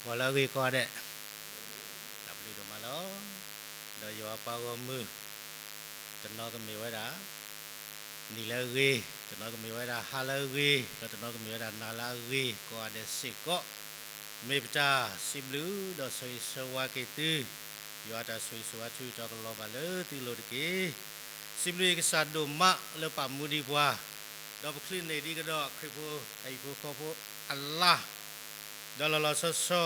ဂီၤလၢအဂ့ၤကိးဂၤဒဲး, တၢ်ဘျုးဒိၣ်မးလီၤ. ဒီးယွၤပှၤဂီၢ်မုၢ်, တနီၤကမ့ၢ်ဝဲဒၣ် နံၤလၢအဂ့ၤ, တနီၤကမ့ၢ်ဝဲဒၣ်ဟါလၢအဂ့ၤ, ဒီးတနီၤကမ့ၢ်ဝဲဒၣ်နၤလၢအဂ့ၤကိးဂၤဒဲးစ့ၢ်ကီး, မ့ၢ်ပတၢ်စံးဘျုးဒီးဆိၣ်ဂ့ၤဆိၣ်ဝါက့ၤသု, ယွၤတၢ်ဆိၣ်ဂ့ၤဆိၣ်ဝါထုးထီၣ်ကလီၤဘၣ်လၢသုလိၤတက့ၢ်. စံးဘျုးကစၢ်ဒိၣ်မးလၢပာ်မူဒံးပှၤ, ဒီးပချုးန့ၢ်ဒံးကဒီးခရံာ်ဖိအဟံၣ်ဖိဃီဖိအလါ ဒီးလီၤလီၤဆီဆီ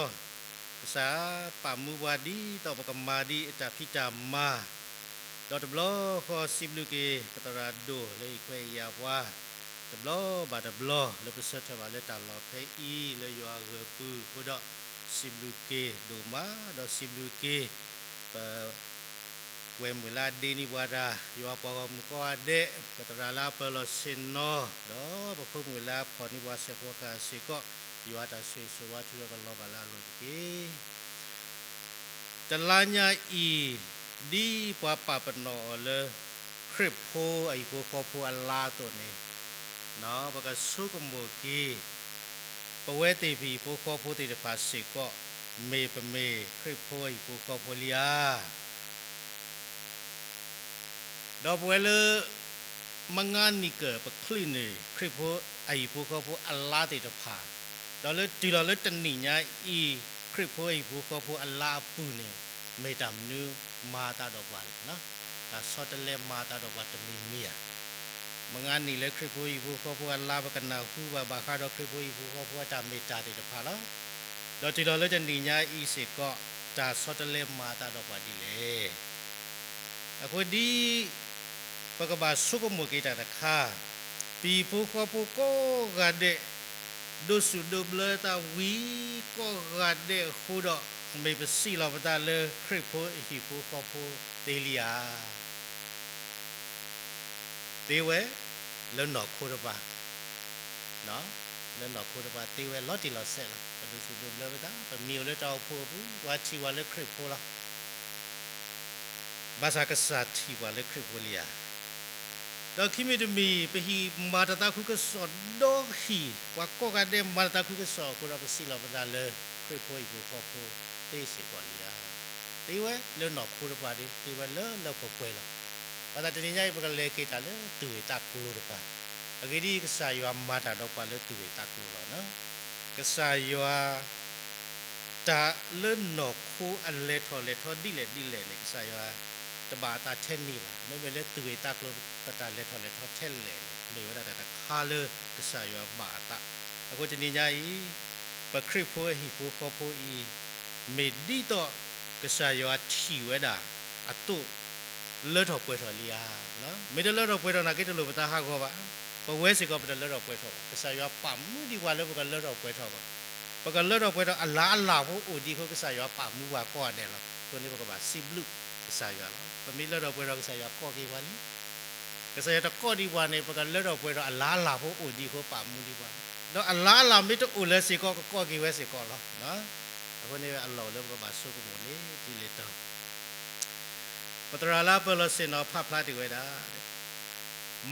ကစၢ်ပာ်မူပှၤဒ်သိးပကမၤဒံးအတၢ်ဖံးတၢ်မၤ, ဒီးတဘျီဃီစံးဘျုးက့ၤ ပသရၣ်ဒိၣ်လၢဟ့ၣ်ခွဲးဟ့ၣ်ယာ်ပှၤ, တဘျီဘၣ်တဘျီလၢပဆၢထၢၣ်ဘၣ်လၢတၢ်လီၢ်ဖဲအံၤ လၢယွၤအဂၢၤပူၤအဃိဒီး, စံးဘျုးက့ၤဒိၣ်မး, ဒီးစံးဘျုးက့ၤ ပ ဝဲၢ်မုၣ်လၢအဒ့န့ၢ်ပှၤတၢ်, ယွၤပှၤဂီၢ်မုၢ်ကိးဂၤဒဲး, ပသရၣ်လၢအပၢၤလီၢ်ဆ့ၣ်နီၤ, ဒီးပဖိမုၣ်လၢအဖီၣ်န့ၢ်ပှၤစဲးဖီကဟၣ်စ့ၢ်ကီး, ယွၤတၢ်ဆိၣ်ဂ့ၤဆိၣ်ဝါထုးထီၣ်ကလီၤဘၣ်လၢအလိၤတက့ၢ်. တလါညါအံၤ, ဒ်ပှၤပာ်ပနီၣ်အီၤလၢ ခရံာ်ဖိအဟံၣ်ဖိဃီဖိအလါအသိးန့ၣ်, ပကဆိကမိၣ်က့ၤ ပဝဲသ့ၣ်ပဟံၣ်ဖိဃီဖိသ့ၣ်တဖၣ်စ့ၢ်ကီး, မ့ၢ်ပမ့ၢ်ခရံာ်ဖိအဟံၣ်ဖိဃီဖိလံဧါ. ဒီးပဝဲလၢ မုၢ်ဂၤနံၣ်ကၢၢ် ပချုးန့ၢ်ခရံာ်ဖိအဟံၣ်ဖိဃီဖိအလါသ့ၣ်တဖၣ်, ဒီးလၢတုၤလီၤလၢတနံၣ်ညါအံၤ, ခရံာ်ဖိအဟံၣ်ဖိဃီဖိအလါအပူၤန့ၣ်, မ့ၢ်တၢ်မနုၤမၤအသးဒီးပှၤလဲၣ်. တၢ်ဆီတလဲမၤအသးဒီးပှၤတမံၤမံၤဧါ. မုၢ်ဂၤနံၣ်လၢခရံာ်ဖိအဟံၣ်ဖိဃီဖိအလါ ပကနၢ်ဟူဘၣ်ဘၣ်ဃးဒီးခရံာ်ဖိအဟံၣ်ဖိဃီဖိအတၢ်မ့ၢ်တၢ်သ့ၣ်တဖၣ်လီၤ. ဒီးတုၤလီၤလၢတနံၣ်ညါအံၤစ့ၢ်ကီး, တၢ်ဆီတလဲမၤအသးဒီးပှၤဒ်လဲၣ်. အဃိဒ် ပကဘၣ်ဆိကမိၣ်က့ၤတၢ်တခါ, ပဟံၣ်ဖိဃီဖိကိးဂၤဒဲး, ဒိးဆူၣ်ဒိးဘျၢသးဝံၤကိးဂၤဒဲးအဃိဒီး, မ့ၢ်ပစံးလီၤပသးလၢခရံာ်ဖိအဟံၣ်ဖိဃီဖိသ့လံဧါ. သ့ဝဲ, လၢနီၢ်ခိတပၤ, လၢနီၢ်ခိတပၤသ့ဝဲလီၤတံၢ်လီၤဆဲးလီၤ. ပဒိးဆူၣ်ဒိးဘျၢပသး, ပမံၤအိၣ်လၢတၢ်အိၣ်ဖှိၣ်အပူၤ, ပှၤထံၣ်ဝဲလၢခရံာ်ဖိလီၤ. ဘၣ်ဆၣ်ကစၢ်ထံၣ်ပှၤလၢခရံာ်ဖိလံဧါ. ဒီးခံမံၤတမံၤ ပဟံၣ်မၤတၢ်သးခုကစီၣ်ဒီဟံၣ်, ပှၤကိးဂၤဒဲးမၤတၢ်သးခုကစီၣ်အဃိဒီး ပစံးလီၤပသးလၢခရံာ်ဖိအဟံၣ်ဖိဃီဖိသ့စ့ၢ်ကီးလံဧါ. သ့ဝဲလၢနီၢ်ခိတပၤဒီး သ့ဝဲလၢလၢပှဲၤပှဲၤလီၤ. ဘၣ်ဆၣ်တနံၤညါအံၤ ပကလဲၤက့ၤတၢ်လၢသူၣ်ဂ့ၢ်သးကျိၤတပၤ, အဂ့ၢ်ဒ်အံၤ, ကစၢ်ယွၤမၤတၢ်ဒီးပှၤလၢသူၣ်ဂ့ၢ်သးကျိၤလီၤ. ကစၢ်ယွၤ တၢ်လၢနီၢ်ခိအလဲၤထီၣ်လဲၤထီဒ်လဲၣ်ဒ်လဲၣ်န့ၣ် ကစၢ်ယွၤတဘၣ်အသးထဲန့ၣ်ဘၣ်. မ့မ့ၢ်လၢသူၣ်ဂ့ၢ်သးကျိၤပတၢ်လဲၤထီၣ်လဲၤထီထဲလဲၣ်န့ၣ် မ့ၢ်ဝဲဒၣ်တၢ်တခါလၢကစၢ်ယွၤဘၣ်အသး. အဃိတနံၤညါအံၤ, ပခရံာ်ဖိအဟံၣ်ဖိဃီဖိအံၤ, မ့ၢ်ဒ်သိးကစၢ်ယွၤထံၣ်ဝဲဒၣ်အသိး လၢထီၣ်ပှဲၤထီၣ်လံဧါ. မ့ၢ်တလၢထီၣ်ပှဲၤထီၣ်နာ်က့ တလိၣ်ပသးဟးဂီၤဘၣ်. ပဝဲစ့ၢ်ကီးပတလၢထီၣ်ပှဲၤထီၣ်ဘၣ်. ကစၢ်ယွၤပာ်မူဒံးပှၤလၢပကလၢထီၣ်ပှဲၤထီၣ်ဘၣ်. ပကလၢထီၣ်ပှဲၤထီၣ်အလၤအလၤဖိအိၣ်ဒံးအဃိ ကစၢ်ယွၤပာ်မူပှၤကိးဂၤဒဲးလီၤ. အဃိန့ၣ် ပကဘၣ်စံးဘျုးကစၢ်ယွၤလီၤ. ပမ့ၢ်လၢထီၣ်ပှဲၤထီၣ် ကစၢ်ယွၤကိးက့ၤပှၤလံ. ကစၢ်ယွၤတကိးဒံးပှၤန့ၣ် ပကလၢထီၣ်ပှဲၤထီၣ်အလၤအလၤဖိအိၣ်ဒံးအဃိ ပာ်မူဒံးပှၤလီၤ. ဒီးအလၤအလၤမ့ၢ်တအိၣ်လၢၤစ့ၢ်ကီး ကကိးက့ၤဝဲစ့ၢ်ကီးလီၤ. အဃိန့ၣ်အလီၢ်အိၣ်လၢပကဘၣ်ဆိကမိၣ်န့ၣ် တုၤလဲၤတီၤ ပသရၣ်လၢအပၢၤလီၢ်ဆ့ၣ်နီၤဖးဖျါတ့ၢ်ဝဲဒၣ်,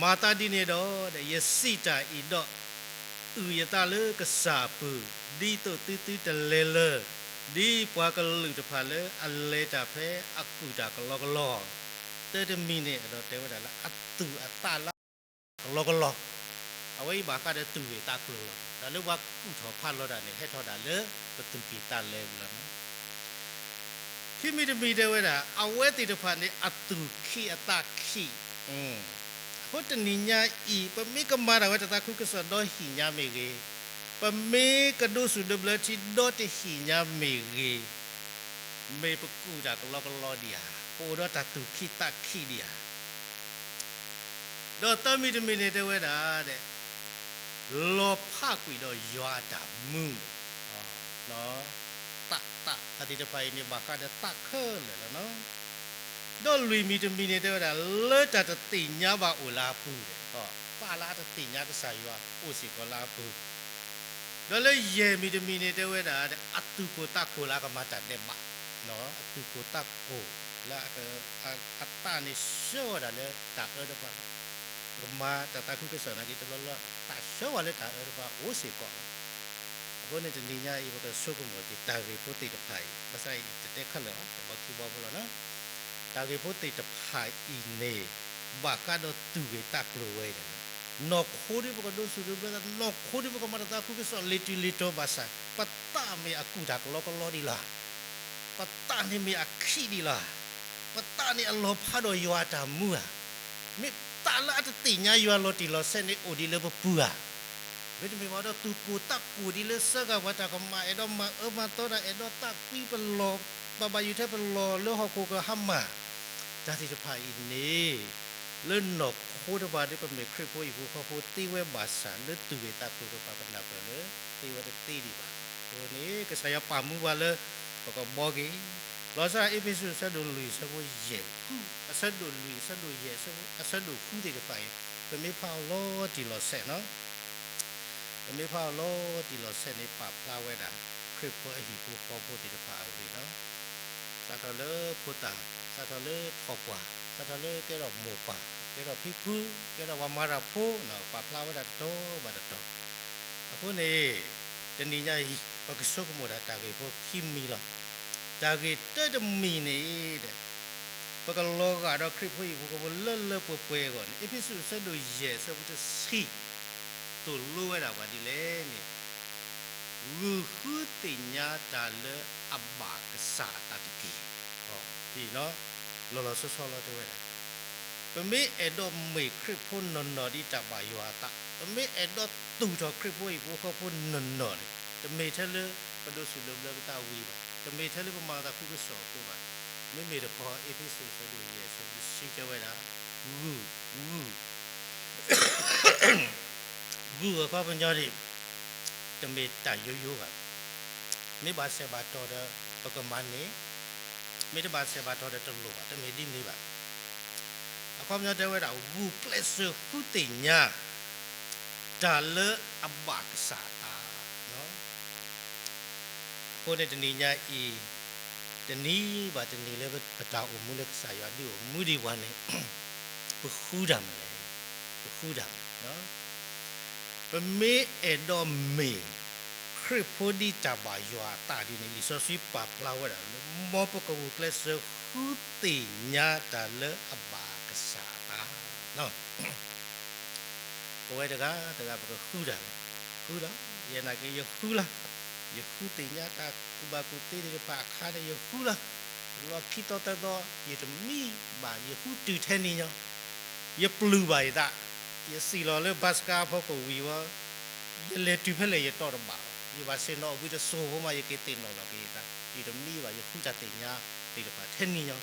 မၤသးဒ်န့ၣ်ဒီး ယစံးတၢ်အံၤဒီး, အုၣ်ယသးလၢကစၢ်အပူၤ, ဒ်သိးသုသုတလဲၤလၢၤ, ဒ်ပှၤကလုာ်တဖၣ်လၢအလဲၤတၢ်ဖဲအကူၣ်တၢ်ကလီကလီ, တၢ်တမံၤန့ၣ် အဲၣ်ဒိးတဲဝဲဒၣ်လၢအသူၣ်အသးလၢ ကလီကလီ, အဝဲအံၤဘၣ်ဃးဒီးသူၣ်ဂ့ၢ်သးကျိၤလီၤ. တၢ်လၢပှၤကူၣ်ထီၣ်ဖးလီၤတၢ်န့ၣ် ဟဲထီၣ်ဒၣ်လၢပသူၣ်ကံၢ်သးလဲပူၤလီၤ. ခံမံၤတမံၤတဲဝဲဒၣ် အဝဲသ့ၣ်တဖၣ်န့ၣ် အသူၣ်ခံးအသးခံး, အဃိတနံၤညါအံၤ ပမ့ၢ်ကမၤတၢ်ဝဲတၢ်သးခုကစီၣ်ဒီဟံၣ်ညါမ့ၢ်ဂ့ၤ, ပမ့ၢ်ကဒိးဆူၣ်ဒိးဘျၢထံဒီတဟံၣ်ညါမ့ၢ်ဂ့ၤ, မ့ၢ်ပကူၣ်တၢ်ကလီကလီဒံးဧါ, ပအိၣ်ဒီးတၢ်သူၣ်ခံးသးခံးဒံးဧါ. ဒီးသၢမံၤတမံၤန့ၣ်တဲဝဲဒၣ်, လီၤဖးကွံာ်ဒီးယွၤအတၢ်မူ, သးသးသ့ၣ်တဖၣ်အံၤန့ၣ် ဘၣ်ဃးဒီးသးခဲလၢာ်လီၤ. ဒီးလွံၢ်မံၤတမံၤန့ၣ်တဲဝဲဒၣ် လၢတၢ်တသ့ၣ်ညါဘၣ်အိၣ်လၢအပူၤ, သးလၢအတသ့ၣ်ညါကစၢ်ယွၤအိၣ်စ့ၢ်ကီးလၢအပူၤ, ဒီးလၢယဲၢ်မံၤတမံၤန့ၣ်တဲဝဲဒၣ် အသူၣ်ကိၢ်သးကိၢ်လၢအကမၤတၢ်ဒဲးဘး, အသူၣ်ကိၢ်သးကိၢ်လၢ အသးန့ၣ်ဆှၢဝဲဒၣ်လၢတၢ်အၢတဖၣ်လီၤ. ပကမၤတၢ်သးခုကစီၣ်နာ်က့တဘျီလၢ သးဆှၢဝဲလၢတၢ်အၢတဖၣ်အိၣ်စ့ၢ်ကီးလီၤ. အဃိန့ၣ်တနံၤညါအံၤ ပကဆိကမိၣ်က့ၤတၢ်ဂ့ၢ်ဖိသ့ၣ်တဖၣ်အံၤ, ဘၣ်ဆၣ်ယတတဲခဲလၢာ်ဘၣ်, တဘျီခံဘျီဖိလီၤနီၤ. တၢ်ဂ့ၢ်ဖိသ့ၣ်တဖၣ်အံၤန့ၣ် ဘၣ်ဃးဒီးသူၣ်ဂ့ၤသးကျိၤဝဲန့ၣ်လီၤ. နီၢ်ခိဒ်ပကဒိးစူၣ်ဒိးဘျၢသး, နီၢ်ခိဒ်ပကမၤတၢ်သးခုကစီၣ်လ့ၤတုၤလ့ၤတီၤဘၣ်ဆၣ်, ပသးမ့ၢ်အကူၣ်တၢ်ကလီကလီဒံးလီၤ. ပသးန့ၣ်မ့ၢ်အခံးဒံးလီၤ. ပသးန့ၣ်အလီၤဖးဒီးယွၤအတၢ်မူဧါ. မ့ၢ်သးလၢအတသ့ၣ်ညါယွၤလီၤတံၢ်လီၤဆဲးန့ၣ်အိၣ်ဒံးလၢပပူၤဧါ. မ့တမ့ၢ်ဘၣ်ဒီးသူၣ်ကိၢ်သးကိၢ်ဒ်လၢစၢဃာ်ပှၤတၢ်ကမၣ်, အဲၣ်ဒိးမၤအၢမၤသီတၢ်, အဲၣ်ဒိးသးကွံပလီၢ်, ဘၣ်ဘၣ်ယိၣ်ထဲပလီၢ်လၢဟီၣ်ခိၣ်ကဟါမၢ်, တၢ်သ့ၣ်တဖၣ်အံၤန့ၣ် လၢနီၢ်ခိတဖၣ်ဒီး ပမ့ၢ်ခရံာ်ဖိဟံၣ်ဖိဃီဖိသ့ဝဲဘၣ်ဆၣ်, လၢသူၣ်ဂ့ၤသးကျိၤတဖၣ်ပနၢ်ပၢၢ်လၢ သ့ဝဲတသ့ဒံးဘၣ်. အဃိန့ၣ် ကစၢ်ယွၤပာ်မူပှၤလၢ ပကဘှီက့ၤ လီၤဆီဒၣ်တၢ်အ့းဖ့းစူး အဆၢဒိၣ်လွံၢ် အဆၢဖိယဲၢ်, အဆၢဒိၣ်လွံၢ် အဆၢဒိၣ်ယဲၢ် အဆၢဒိၣ်ဃုသ့ၣ်တဖၣ်အံၤ, ပမ့ၢ်ဖးအီၤလီၤတံၢ်လီၤဆဲးနီၤ, ပမ့ၢ်ဖးအီၤလီၤတံၢ်လီၤဆဲးန့ၣ် ပာ်ဖျါဝဲဒၣ် ခရံာ်ဖိအဟံၣ်ဖိဃီဖိသ့ၣ်တဖၣ်အဂ့ၢ်လီၤ. စးထီၣ်လၢဖိသၣ်, စးထီၣ်လၢထိၣ်ပှၢ်, စးထီၣ်လၢကဲထီၣ်မိၢ်ပၢ်, ကဲထီၣ်ဖံဖု, ကဲထီၣ်ပှၤမၤတၢ်ဖိ, ပာ်ဖျါဝဲဒၣ်တတီၤဘၣ်တတီၤ. အဃိန့ၣ် တနံၤညါအံၤ ပကဆိကမိၣ်ဒၣ်တၢ်ဂ့ၢ်ဖိခံမံၤလီၤ. တၢ်ဂ့ၢ်တၢတမံၤန့ၣ်ဒီး ပကလီၤဂာ်ဒီးခရံာ်ဖိဟံၣ်ဖိဃီဖိလၢလၢပှဲၤပှဲၤအဂီၢ်န့ၣ်, အ့းဖ့းစူး အဆၢဒိၣ်ယဲၢ် အဆၢဖိတဆံ သိၣ်လိဝဲဒၣ်ပှၤဒ်လဲၣ်န့ၣ်, ဂုာ်ဃုသ့ၣ်ညါတၢ်လၢအဘၣ်ကစၢ်အသးတက့ၢ်. လီၤလီၤဆီဆီလီၤတဲဝဲဒၣ်, ပမ့ၢ်အဲၣ်ဒိးမ့ၢ်ခရံာ်ဖိနီၢ်နီၢ်ဒ်တၢ်ဘၣ်ယွၤအသး, ပမ့ၢ်အဲၣ်ဒိးသူၣ်ထီၣ်ခရံာ်ဖိဟံၣ်ဖိဃီဖိနီၢ်နီၢ်န့ၣ်, တမ့ၢ်ထဲလၢပဒိးစူၣ်ဒိးဘျၢပသးဝံၤဘၣ်, တမ့ၢ်ထဲလၢပမၤသးခုကစီၣ်အဃိဘၣ်, မ့မ့ၢ်တခီ အ့းဖ့းစူး အဆၢဒိၣ်ယဲၢ် အဆၢဖိတဆံတဲဝဲဒၣ်, ဂုာ်, ဂုာ် ဂုာ်အခီပညီန့ၣ် တမ့ၢ်တၢ်ယိယိဘၣ်. မ့ၢ်ဘၣ်ဆဲးဘၣ်တီၤဒီး ပကမၤန့ၢ်, မ့ၢ်တဘၣ်ဆဲးဘၣ်တီၤဒီးတလိၣ်ဘၣ်, တမ့ၢ်ဒ်န့ၣ်ဘၣ်. အခီပညီတဲဝဲဒၣ် ဂုာ်ကျဲးစၢးဃုသ့ၣ်ညါ တၢ်လၢအဘၣ်ကစၢ်အသး. အဃိန့ၣ်တနံၤညါအံၤ, တနံၤဘၣ်တနံၤလၢပတၢ်အိၣ်မူလၢကစၢ်ယွၤဒုးအိၣ်မူဒံးပှၤန့ၣ်, ပဃုတၢ်မနုၤလဲၣ်, ပဃုတၢ်မနုၤ, ပမ့ၢ်အဲၣ်ဒိးမ့ၢ် ခရံာ်ဖိဒ်တၢ်ဘၣ်ယွၤအသးဒ်န့ၣ် လံာ်စီဆှံပာ်ဖျါဝဲဒၣ်လၢ မ်ပကဂုာ်ကျဲးစၢးဃုသ့ၣ်ညါတၢ်လၢအဘၣ်ကစၢ်အသး. ပဝဲတဂၤတဂၤပကဃုတၢ်န့ၣ်, ဃုလီၤ, ယဲနာ်က့ၤယဃုလီၤ, ယဃုသ့ၣ်ညါတၢ်ကူၣ်ဘၣ်ကူၣ်သ့သ့ၣ်တဖၣ်အခါန့ၣ်ယဃုလီၤ, လီၢ်ခံသီသၢသီ ယတမံဘၣ် ယဃုတုၤထဲနံၤညီ, ယပျုၢ်ဘၣ်ယသး, ယစံၣ်လီၤလၢဘါစကါအဖီခိၣ်ဝံၤဝဲ ယလဲၤတုၤဖဲလဲၣ်ယတီၢ်တဘၣ်ဘၣ်, ယဘၣ်ဆ့ၣ်နီၤအဝံတစိၢ်ဖိမး ယက့ၤသ့ၣ်နီၣ်လီၤက့ၤယသး, ယတမံဘၣ် ယဃုတၢ်သ့ၣ်ညါသ့ၣ်တဖၣ်ထဲနံၤညီ,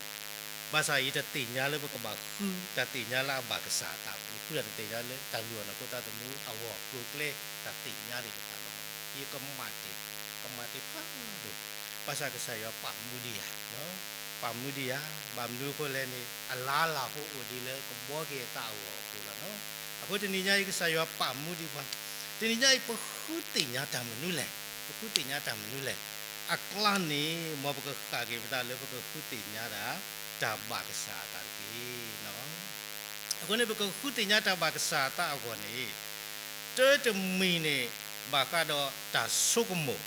ဘၣ်ဆၣ်ယတသ့ၣ်ညါလၢပကဘၣ်ဃုတၢ်သ့ၣ်ညါလၢအဘၣ်ကစၢ်အသးဘၣ်, ယဃုတၢ်တသ့ၣ်ညါလၢတၢ်လုၢ်အီၣ်နီၢ်ခိသးသမူအဂီၢ် ကျိၤကျဲတၢ်သ့ၣ်ညါသ့ၣ်တဖၣ်လီၤ. ယကမၣ်တ့ၢ်, ကမၣ်တ့ၢ်ဖးဒိၣ်, ဘၣ်ဆၣ်ကစၢ်ယွၤပာ်မူဒံးယၤ ပာ်မူဒံးယၤ, ဘၣ်မနုၤအဃိလဲၣ်န့ၣ် အလါလၢ်ဖိအိၣ်ဒံးလၢကဘှီက့ၤအသးအဂီၢ်အဃိလီၤ. အဃိတနံၤညါအံၤ ကစၢ်ယွၤပာ်မူဒံးပှၤ, တနံၤညါအံၤ ပဃုသ့ၣ်ညါတၢ်မနုၤလဲၣ်, ပဃုသ့ၣ်ညါတၢ်မနုၤလဲၣ်, အကျါန့ၣ် မ်ပကဃၣ်က့ၤပသးလၢပကဃုသ့ၣ်ညါဒၣ် တၢ်ဘၣ်ကစၢ်အသးတက့ၢ်. အဃိန့ၣ် ပကဃုသ့ၣ်ညါတၢ်ဘၣ်ကစၢ်အသးအဂီၢ်န့ၣ် တၢတမံၤန့ၣ် ဘၣ်ဃးဒီးတၢ်ဆိကမိၣ်,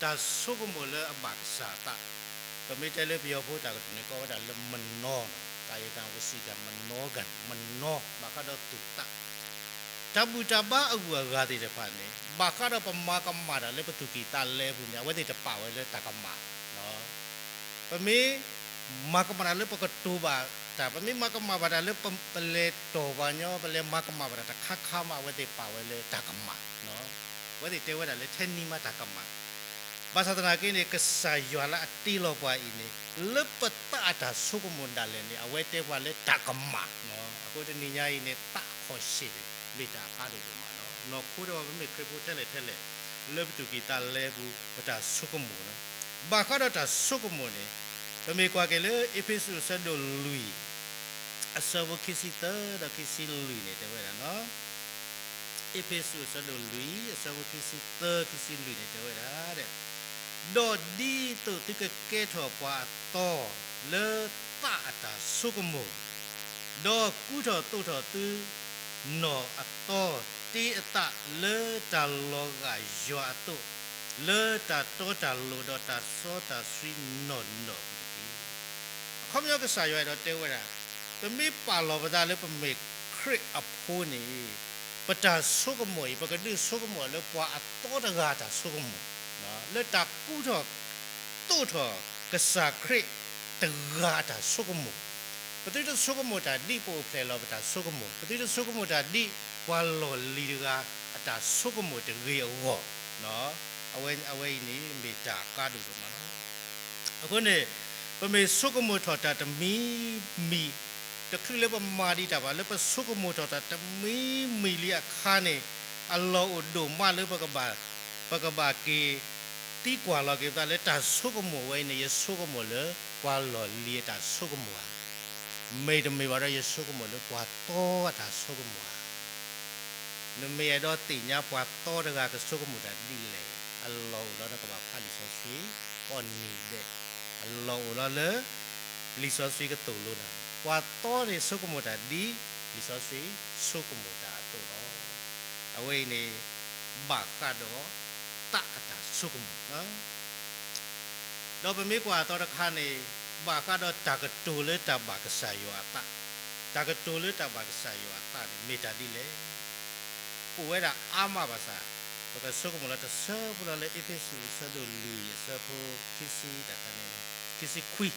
တၢ်ဆိကမိၣ်လၢအဘၣ်ကစၢ်အသး, ပမ့ၢ်တဲလၢပယီၤဖိတၢ်ကတိၤန့ၣ် ကိးဝဲဒၣ်လၢမနီၤ, ကာယကံ ဝစီကံ မနီၤ, မနီၤ ဘၣ်ဃးဒီးသူၣ်သး, တၢ်ဘူၣ်တၢ်ဘါအဂုၤအဂၤသ့ၣ်တဖၣ်န့ၣ် ဘၣ်ဃးဒီးပမၤကမၣ်တၢ်လၢပသူၣ်ကံၢ်သးလဲပူၤန့ၣ် အဝဲသ့ၣ်တပာ်ဝဲလၢတၢ်ကမၣ် ပမ့ၢ်မၤကမၣ်တၢ်လၢပကတိၤဘၣ်တၢ်, ပမ့ၢ်မၤကမၣ်ဘၣ်တၢ်လၢပလဲၤတီၢ်ပှၤညီ, ပလဲၤမၤကမၣ်ဘၣ်တၢ်တခါခါမး အဝဲသ့ၣ်ပာ်ဝဲလၢတၢ်ကမၣ်. အဝဲသ့ၣ်တဲဝဲဒၣ်လၢထဲနံၤမးတၢ်ကမၣ်. ဘၣ်ဆၣ်သနာ်က့န့ၣ် ကစၢ်ယွၤလၢအတ့လီၤပှၤအံၤန့ၣ် လၢပသးအတၢ်ဆိကမိၣ်ဒၣ်လဲာ်န့ၣ် အဝဲတဲပှၤလၢတၢ်ကမၣ်. အဃိတနံၤညါအံၤန့ၣ် သးအခီၣ်ဆ့ၣ်န့ၣ် မ့ၢ်တၢ်အဖးဒိၣ်ဒိၣ်မးလီၤ. နီၢ်ခိဒီးပမ့ၢ်ခရံာ်ဖိထဲလဲၣ်ထဲလဲၣ် လၢပသူၣ်ကံၢ်သးလဲပူၤ ပတၢ်ဆိကမိၣ်လီၤ. ဘၣ်ဃးဒီးတၢ်ဆိကမိၣ်န့ၣ် ပမ့ၢ်ကွၢ်က့ၤလၢ အ့းဖ့းစူး အဆၢဒိၣ်လွံၢ် အဆၢဖိခံဆံသၢဒီးခံဆံလွံၢ်န့ၣ် တဲဝဲဒၣ်လီၤ. အ့းဖ့းစူး အဆၢဒိၣ်လွံၢ် အဆၢဖိခံဆံသၢ ခံဆံလွံၢ်န့ၣ် တဲဝဲဒၣ်, ဒီးဒ်သိးသုကကဲထီၣ်ပှၤအသီလၢသးအတၢ်ဆိကမိၣ်, ဒီးကူထီၣ်သိးထီၣ်သုနီၢ်အသီတ့အသးလၢတၢ်လီၤဂာ်ယွၤအသိး, လၢတၢ်တီတၢ်လိၤဒီးတၢ်စီတၢ်ဆှံနီၢ်နီၢ်အပူၤတက့ၢ်. အခီပညီကစၢ်ယွၤအဲၣ်ဒိးတဲဝဲဒၣ်, ပမ့ၢ်ပာ်လီၤပသးလၢပမ့ၢ်ခရံာ်အဖိန့ၣ်, ပတၢ်ဆိကမိၣ်အံၤ ပကဒုးဆိကမိၣ်လၢပှၤအသီတဂၤအတၢ်ဆိကမိၣ်, လၢတၢ်ကူထီၣ်သိးထီၣ် ကစၢ်ခရံာ်တဂၤအတၢ်ဆိကမိၣ်, ပသုတဆိကမိၣ်တၢ်ဒ်ပအိၣ်ဖျဲၣ်လီၤပတၢ်ဆိကမိၣ်, ပသုတဆိကမိၣ်တၢ်ဒ်ပှၤလီၢ်လံၤတဂၤအတၢ်ဆိကမိၣ်တဂ့ၤအဂီၢ်, အဝဲအံၤန့ၣ်မ့ၢ်တၢ်အကါဒိၣ်ဒိၣ်မးလီၤ. အဃိန့ၣ်, ပမ့ၢ်ဆိကမိၣ်ထီၣ်တၢ်တမံၤမံၤ, တချုးလၢပမၤဒံးတၢ်ဘၣ် လၢပဆိကမိၣ်ထီၣ်တၢ်တမံၤမံၤလံအခါန့ၣ်, အလီၢ်အိၣ်ဒိၣ်မးလၢပကဘၣ်, ပကဘၣ်က့ၤသံကွၢ်လီၤက့ၤပသးလၢတၢ်ဆိကမိၣ်ဝဲအံၤန့ၣ် ယဆိကမိၣ်လၢပှၤလီၢ်လံၤအတၢ်ဆိကမိၣ်ဧါ, မ့တမ့ၢ်ဘၣ်ဒီးယဆိကမိၣ်လၢပှၤသီအတၢ်ဆိကမိၣ်ဧါ. နမ့ၢ်အဲၣ်ဒိးသ့ၣ်ညါပှၤသီတဂၤကဆိကမိၣ်တၢ်ဒ်လဲၣ်, အလီၢ်အိၣ်လီၤနကဘၣ်ဖးလံာ်စီဆှံကိးနံၤဒဲး, အလီၢ်အိၣ်လီၤလၢ လံာ်စီဆှံကသိၣ်လိနၤ, ပှၤသီန့ၣ်ဆိကမိၣ်တၢ်ဒ် လံာ်စီဆှံဆိကမိၣ်တၢ်အသိးလီၤ. အဝဲအံၤန့ၣ် ဘၣ်ဃးဒီးသးအတၢ်ဆိကမိၣ် ဒီးပမ့ၢ်ကွၢ်အသီတခါန့ၣ်, ဘၣ်ဃးဒီးတၢ်ကတိၤလၢတၢ်ဘၣ်ကစၢ်ယွၤအသး, တၢ်ကတိၤလၢတၢ်ဘၣ်ကစၢ်ယွၤအသးန့ၣ် မ့ၢ်တၢ်ဒ်လဲၣ်. အိၣ်ဝဲဒၣ်အါမးဘၣ်ဆၣ်, ပကဆိကမိၣ်လၢတၢ်ဆၢဖိလီၤလၢအ့းဖ့းစူးအဆၢဒိၣ်လွံၢ်အဆၢဖိခံဆံ, ခံဆံခွံ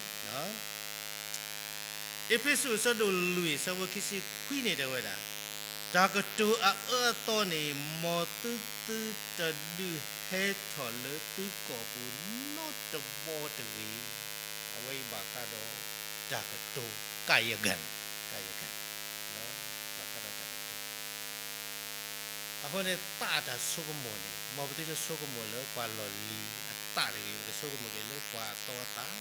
အ့းဖ့းစူးအဆၢဒိၣ်လွံၢ်အဆၢဖိခံဆံခွံန့ၣ်တဲဝဲဒၣ်, တၢ်ကတိၤအအၢအသီန့ၣ် မ်သုသုတဒုးဟဲထီၣ်လၢသုကိာ်ပူၤနီတဘီတဂ့ၤ. အဝဲအံၤဘၣ်ဃးဒီးတၢ်ကတိၤ ကယကံ, ကယကံ, ဘၣ်ဃးဒီးတၢ်ကတိၤ အဃိန့ၣ် သးအတၢ်ဆိကမိၣ်န့ၣ် မ်ပသုတဆိကမိၣ်လၢပှၤလီၢ်လံၤအသးတဂ့ၤ, ပကဆိကမိၣ်က့ၤလၢပှၤအသီအသး,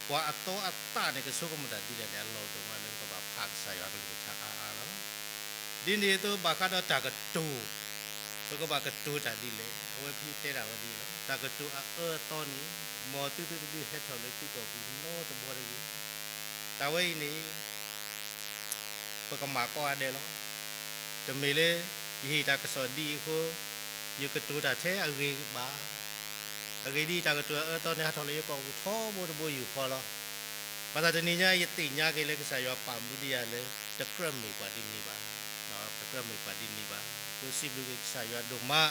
ပှၤအသီအသးန့ၣ် ကဆိကမိၣ်တၢ်ဒ်လဲၣ်န့ၣ် အလီၢ်ဒိၣ်မးလၢပကဘၣ်ဖးကစၢ်ယွၤကလုၢ်ကထါအါအါလီၤ. ဒ်န့ၣ်အသိးဘၣ်ဃးဒီးတၢ်ကတိၤ, ပကဘၣ်ကတိၤတၢ်ဒ်လဲၣ်, အဝဲဖဲတဲဒၣ်ဝဲဒ်အံၤလီၤ. တၢ်ကတိၤအအၢအသီန့ၣ် မ်သုသုတဒုးဟဲထီၣ်လၢသုကိာ်ပူၤနီတဘီတဂ့ၤ. တၢ်ဝဲအံၤန့ၣ် ပကမၤကိးဂၤဒဲးလီၤ. တမ့ၢ်လၢ ယဟ့ၣ်တၢ်ကစီၣ်ဒ်အံၤအဃိ ယကတိၤတၢ်ထဲအဂ့ၤဘၣ်. အဂ့ၢ်ဒ်အံၤ, တၢ်ကတိၤအအၢအသီန့ၣ် ဟးထီၣ်လၢယကိာ်ပူၤထီဘိတဘိယူၢ်ဃီလီၤ. ဘၣ်ဆၣ်တနံၤညါအံၤ ယသ့ၣ်ညါက့ၤလၢကစၢ်ယွၤပာ်မူဒံးယၤလၢ တကြၢးမ့ၢ်ပှၤဒ်န့ၣ်ဘၣ်. တကြၢးမ့ၢ်ပှၤဒ်န့ၣ်ဘၣ်. ပစံးဘျုးက့ၤကစၢ်ယွၤဒိၣ်မး,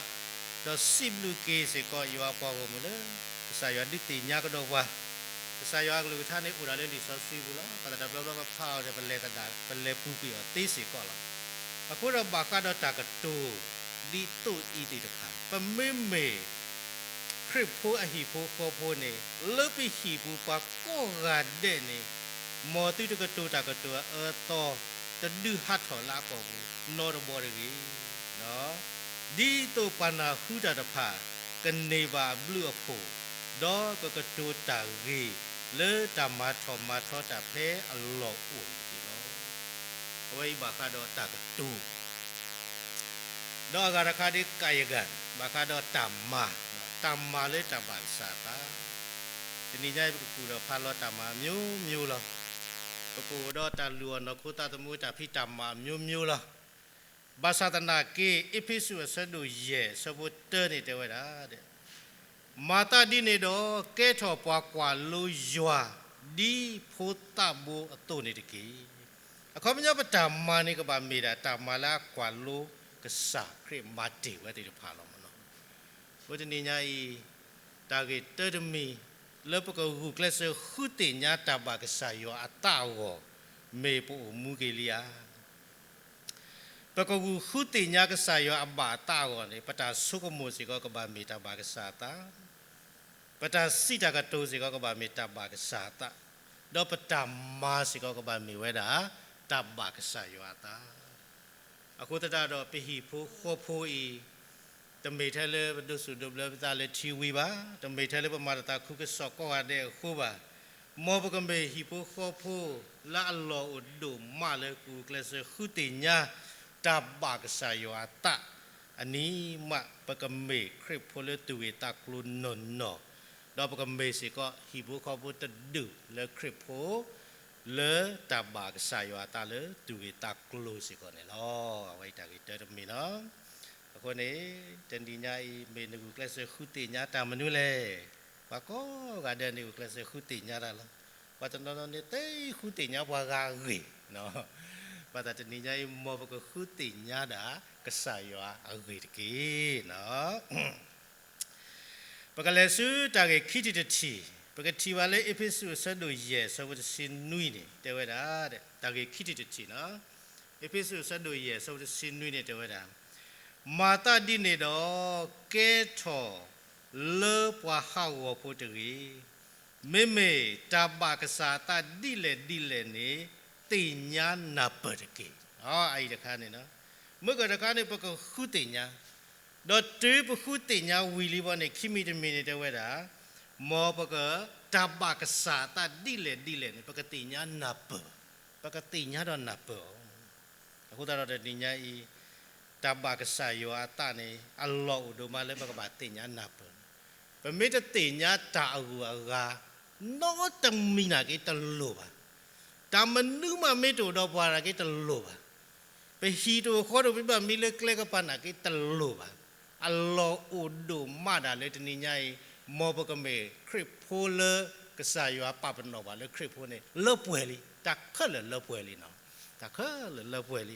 ဒီးစံးဘျုးက့ၤစ့ၢ်ကီးယွၤအပှၤဂီၢ်မုၢ်လၢ ကစၢ်ယွၤဒုးသ့ၣ်ညါကဒီးပှၤ. ကစၢ်ယွၤအကလုၢ်ကထါန့ၣ် အိၣ်ဒၣ်လၢလံာ်စီဆှံပူၤလီၤ. ဘၣ်ဆၣ်တဘျီဘျီပဖးအီၤဒီး ပလဲၤသဒၣ် ပလဲၤပူၤကွံာ်အီၤသ့စ့ၢ်ကီးလီၤ. အဃိဒီးဘၣ်ဃးဒီးတၢ်ကတိၤ ဒ်သိးအံၤသ့ၣ်တဖၣ် ပမ့မ့ၢ် ခရံာ်ဖိအဟံၣ်ဖိဃီဖိန့ၣ် လၢပဟံၣ်ပူၤပှၤကိးဂၤဒဲးန့ၣ် မ်သုတကတိၤတၢ်ကတိၤအအၢအသီ တဒုးဟးထီၣ်လၢအကိာ်ပူၤနီတဘီတဂ့ၤ. ဒ်သိးပှၤနၢ်ဟူတၢ်တဖၣ် ကန့ၢ်ဘၣ်အဘျုးအဖှိၣ်, ဒီးကကတိၤတၢ်ဂ့ၤ လၢတၢ်မၤထီၣ်မၤထီတၢ်ဖဲအလီၢ်အိၣ်န့ၣ်တက့ၢ်လီၤ. အဝဲအံၤဘၣ်ဃးဒီးတၢ်ကတိၤ ဒီးအဂၤတခါဒ် ကယကံ ဘၣ်ဃးဒီးတၢ်မၤ, တၢ်မၤလၢတၢ်ဘၣ်ကစၢ်အသး. တနံၤညါအံၤ ပကကူၣ်ဒီးဖးလီၤတၢ်မၤအမျိုးမျိုးလီၤ. ပကအိၣ်ဒီးတၢ်လုၢ်အီၣ်နီၢ်ခိသးသမူတၢ်ဖံးတၢ်မၤအမျိုးမျိုးလီၤ. ဘၣ်ဆၣ်သနာ်က့ အ့းဖ့းစူးအဆၢဒိၣ်ယဲၢ်အဆၢဖိတၢန့ၣ်တဲဝဲဒၣ် မၤသးဒ်န့ၣ်ဒီး ကဲထီၣ်ပှၤကွၢ်လိယွၤ ဒ်ဖိသၣ်ဘိအသိးန့ၣ်တက့ၢ်. အခီပညီပတၢ်မၤန့ၣ်ကဘၣ်မ့ၢ်ဒၣ်တၢ်မၤလၢအကွၢ်လိကစၢ်ခရံာ်မၤတ့ၢ်ဝဲသ့ၣ်တဖၣ်လီၤမ့ၢ်နီၤ. အဃိတနံၤညါအံၤ တၢ်ဂ့ၢ်တၢတမံၤ လၢပကဂုာ်ကျဲးစၢးဃုသ့ၣ်ညါတၢ်ဘၣ်ကစၢ်ယွၤအသးအဂီၢ် မ့ၢ်ပအိၣ်မူက့ၤလံဧါ. ပကဂုာ်ဃုသ့ၣ်ညါကစၢ်ယွၤအဘၣ်အသးအဂီၢ်န့ၣ် ပတၢ်ဆိကမိၣ်စ့ၢ်ကီးကဘၣ်မ့ၢ်တၢ်ဘၣ်ကစၢ်အသး, ပတၢ်စံးတၢ်ကတိၤစ့ၢ်ကီးကဘၣ်မ့ၢ်တၢ်ဘၣ်ကစၢ်အသး, ဒီးပတၢ်မၤစ့ၢ်ကီးကဘၣ်မ့ၢ်ဝဲဒၣ် တၢ်ဘၣ်ကစၢ်ယွၤအသး. အဃိသတးဒီး ပဟံၣ်ဖိဃီဖိအံၤ တမ့ၢ်ထဲလၢပဒိးစူၣ်ဒိးဘျၢပသးလၢထံဝံၤဘၣ်, တမ့ၢ်ထဲလၢပမၤတၢ်သးခုကစီၣ်ကိးဂၤဒဲးအဃိဘၣ်. မ်ပကမ့ၢ်ဟံၣ်ဖိဃီဖိလၢအလီၢ်အိၣ်ဒိၣ်မးလၢ ကဂုာ်ကျဲးစၢးဃုသ့ၣ်ညါ တၢ်ဘၣ်ကစၢ်ယွၤအသးအနံၤမး ပကမ့ၢ်ခရံာ်ဖိလၢသူၣ်ဂ့ၤသးကျိၤနီၢ်နီၢ်, ဒီးပကမ့ၢ်စ့ၢ်ကီးဟံၣ်ဖိဃီဖိတဒူၣ်လၢခရံာ်ဖိ လၢတၢ်ဘၣ်ကစၢ်ယွၤအသးလၢသူၣ်ဂ့ၤသးကျိၤစ့ၢ်ကီးန့ၣ်လီၤ. အဝဲအံၤတၢ်ဂ့ၢ်တၢတမံၤလီၤ. အဃိန့ၣ် တနံၤညါအံၤ မ့ၢ်နဂုာ်ကျဲးစၢးဃုသ့ၣ်ညါတၢ်မနုၤလဲၣ်. ပှၤကိးဂၤဒဲးန့ၣ် ဂုာ်ကျဲးစၢးဃုသ့ၣ်ညါတၢ်လီၤ. ပှၤတနီၤနီၤန့ၣ် သ့ဃုသ့ၣ်ညါပှၤဂၤအဂ့ၢ်, ဘၣ်ဆၣ်တနံၤညါအံၤ မ်ပကဃုသ့ၣ်ညါဒၣ် ကစၢ်ယွၤအဂ့ၢ်တက့ၢ်. ပကလဲၤဆူတၢ်ဂ့ၢ်ခံထံၣ်တထံၣ်, ပကထံၣ်ဘၣ်လၢအ့းဖ့းစူးအဆၢဒိၣ်ယဲၢ်အဆၢဖိတဆံနွံန့ၣ် တဲဝဲဒၣ်, တၢ်ဂ့ၢ်ခံထံၣ်တထံၣ်န့ၣ်, အ့းဖ့းစူးအဆၢဒိၣ်ယဲၢ်အဆၢဖိတဆံနွံန့ၣ် တဲဝဲဒၣ်, မၤသးဒ်န့ၣ်ဒီး ကဲထီၣ်လၢပှၤဟးဂီၤဖိတဂ့ၤ. မ့မ့ၢ်တၢ်ဘၣ်ကစၢ်အသးဒ်လဲၣ်ဒ်လဲၣ်န့ၣ် သ့ၣ်ညါနၢ်ပၢၢ်တက့ၢ်. အအံၤတခါန့ၣ်, မုၢ်ကၢၢ်တခါန့ၣ် ပကဃုသ့ၣ်ညါ, ဒီးတုၤပဃုသ့ၣ်ညါဝံၤလံဘီန့ၣ် ခံမံၤတမံၤန့ၣ် တဲဝဲဒၣ်, မ်ပက, တၢ်ဘၣ်ကစၢ်အသးဒ်လဲၣ်ဒ်လဲၣ်န့ၣ် ပကသ့ၣ်ညါနၢ်ပၢၢ်, ပကသ့ၣ်ညါဒီးနၢ်ပၢၢ်အီၤ. အဃိသတးဒီးတနံၤညါအံၤ တၢ်ဘၣ်ကစၢ်ယွၤအသးန့ၣ် အလီၢ်အိၣ်ဒိၣ်မးလၢပကဘၣ်သ့ၣ်ညါနၢ်ပၢၢ်. ပမ့ၢ်တသ့ၣ်ညါတၢ်အဂုၤအဂၤ နီတမံၤနာ်က့တလိၤဘၣ်. တၢ်မနုၤမးမ့ၢ်တအိၣ်ဒီးပှၤနာ်က့တလိၤဘၣ်. ပဟံၣ်တအိၣ်ဃီတအိၣ် ပဘၣ်မံလၢကျဲကပၤနာ်က့တလိၤဘၣ်. အလီၢ်အိၣ်ဒိၣ်မးဒၣ်လၢတနံၤညါအံၤ မ်ပကမ့ၢ်ခရံာ်ဖိလၢကစၢ်ယွၤပာ်ပနီၣ်ပှၤလၢခရံာ်ဖိန့ၣ် လၢပှဲၤလံ, တၢ်ခဲလၢာ်လၢပှဲၤလံနီၤ. တၢ်ခဲလၢာ်လၢပှဲၤလံ.